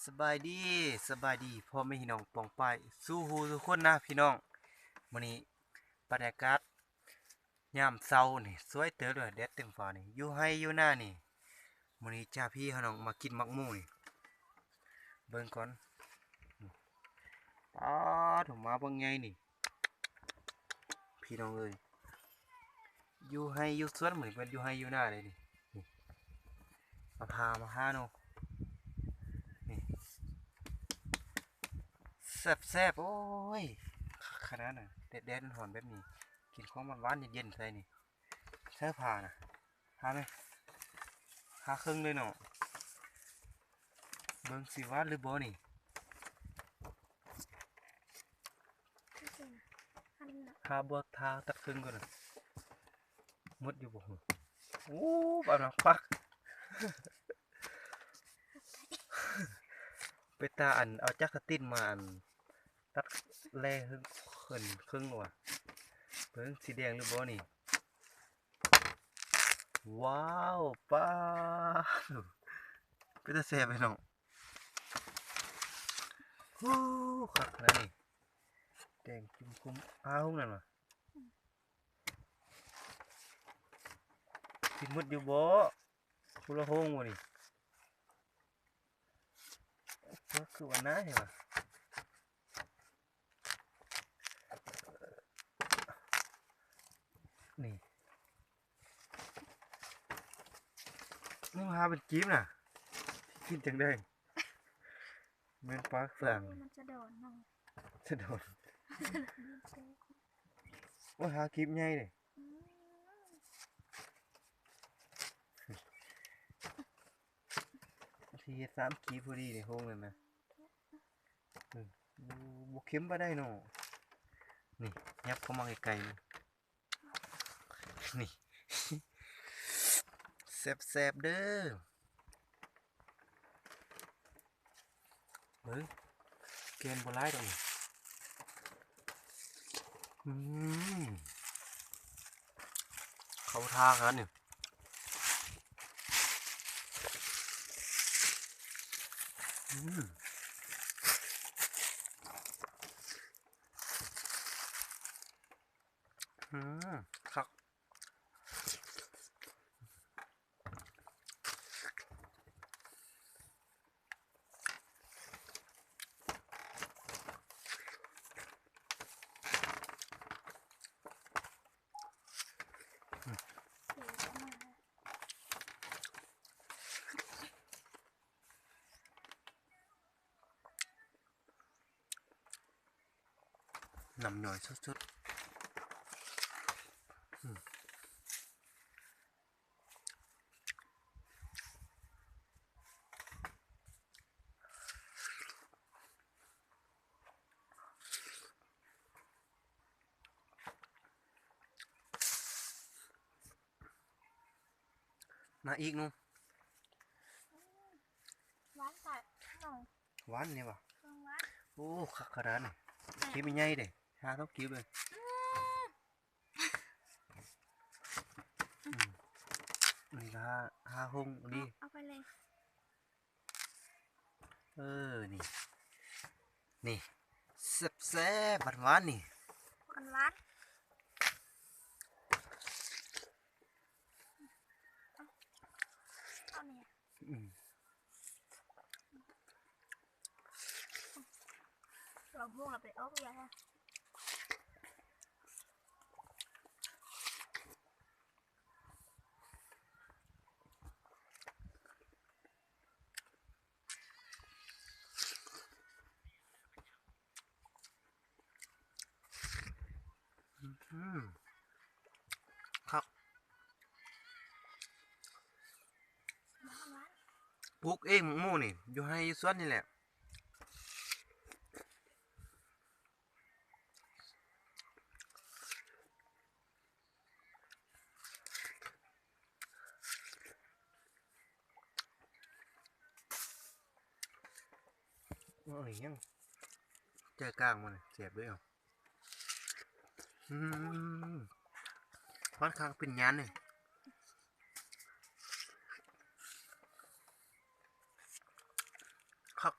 ສະບາຍດີ ສະບາຍດີພໍ່ແມ່ພີ່ນ້ອງປ້ອງປາຍສູ່ຫູສູ່ຄົນນະພີ່ນ້ອງ. ມື້ນີ້ບັນຍາກາດຍາມເຊົ້ານີ້ສວຍເຕີບເລີຍ ແດດເຕັມຟ້ານີ້ ຢູ່ໄຮ່ຢູ່ນານີ້. ມື້ນີ້ຈາພີ່ເຮົານ້ອງມາກິນໝາກໂມນີ້ ເບິ່ງກ່ອນ. ປາດໂທ້ ມາບັກໃຫຍ່ນີ້ ພີ່ນ້ອງເອີຍ ຢູ່ໄຮ່ຢູ່ສວນ ມື້ນີ້ເພິ່ນຢູ່ໄຮ່ຢູ່ນາເດ້ນີ້. ນີ້ ມາຜ່າ ມາຜ່າເນາະ ນີ້ ແຊບໆ. ໂອ້ຍ ຄັກຂະໜາດນະ ແດດໆຮ້ອນແບບນີ້ ກິນຂອງຫວານໆເຢັນໆໃສ່ນີ້. ໃສ່ຜ່ານະ ຜ່າແມ ຜ່າເຄິ່ງເລີຍເນາະ. ເບິ່ງຊິຫວານຫຼືບໍ່ນີ້. ຖ້າບໍ່ ຖ້າຕັດເຄິ່ງກ່ອນນະ ໝົດຢູ່ບໍ່? ໂອ້ ປານໝາກປັກ ເປັນຕາອັນ ເອົາຈັກສະຕິນມາອັນ ຕັດແລ່ເຄິ່ງ ເຄິ່ງວ່າ ເບິ່ງຊິແດງຫຼືບໍ່ນີ້. ວ້າວ ປ້າດ ເປັນຕາແຊບເດ້ເນາະ. ໂອ້ ຄັກຂະໜາດນີ້ ແດງຈຸ່ມຄຸມ ອ້າວ ນັ້ນວ່າ ຊິໝົດຢູ່ບໍ່? ຄົນລະໂຮງບໍ່ນີ້? ເອີ ຄືວ່າໜ້າແທ້ວ່າ ນີ້ ນີ້ຫາເປັນກີບນະ ກິນຈັ່ງໃດ? ແມ່ນປາກສັງ ມັນສະດອນເນາະ ສະດອນ. ໂອ້ຍ ຫາກີບໃຫຍ່ເດ້ ອືມ ທີ່ເຮັດສາມກີບພໍດີໃນໂຮງນັ້ນນະ. ເອີ ບໍ່ ບໍ່ເຄັມປານໃດເນາະ. ນີ້ ຫຍັບເຂົ້າມາໃກ້ໆ ນີ້ ແຊບໆເດີ້. ເບິ່ງ ແກ່ນບໍ່ຫຼາຍດອກນີ້. ອືມ ເຂົ້າທ່າຂະໜາດນີ້. ອືມ ອືມ ຄັກ. ນ້ຳຍ້ອຍສຸດໆ ອືມ. ມາອີກໜູ. ຫວານແທ້ເນາະ ຫວານນີ້ຫວາ? ເອີ ຫວານ. ໂອ້ ຄັກຂະໜາດນີ້ ກິບໃຫຍ່ເດ້ ຫາເທົ່າກິບເລີຍ. ອືມ ອືມ ນີ້ລະ ຫາຫົງດີ ເອົາ ເອົາໄປເລີຍ. ເອີ ນີ້ ນີ້ ແຊບໆ ຫວານໆ ນີ້ ຫວານໆ. ເອົາ ເອົານີ້ ອືມ. ລອງຫົວໄປອອກຢາ. ອືມ ຄັກ ປູກເອງໝາກໂມນີ້ ຢູ່ໄຮ່ຢູ່ສວນນີ້ແຫຼະ. ໂອ້ຍ ຍັງ ໃຈກາງມັນແຊບເດ້. ອືມ ຂ້ອນຂ້າງເປັນຍານນີ້ ຄັກ.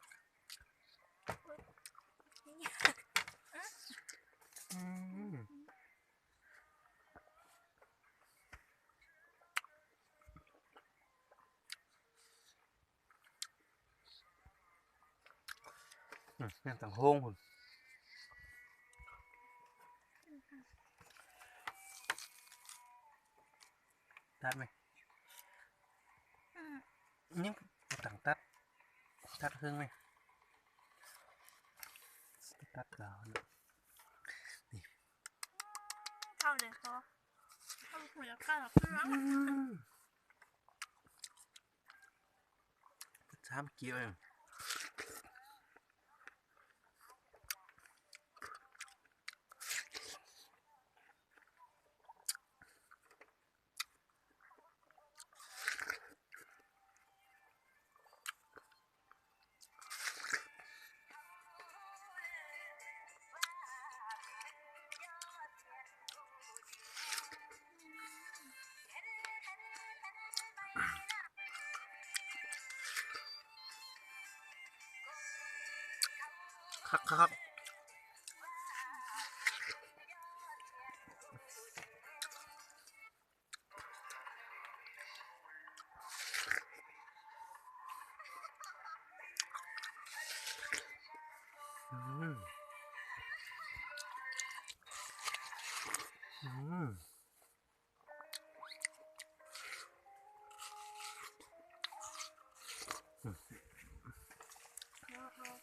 ແມ່ນຕັງໂຮງພຸ້ນ. ຕັດໄໝ? ອືມ ຍັງບໍ່ຕັ້ງຕັດ ຕັດເຄິ່ງໄໝ? ຕັດກາວນີ້ ເຂົ້າເລີຍພໍ ເຂົ້າບໍ່ຢາກເຂົ້າ ອືມ ສາມກີບເອງ. ຄັກໆໆ. ອືມ ອືມ.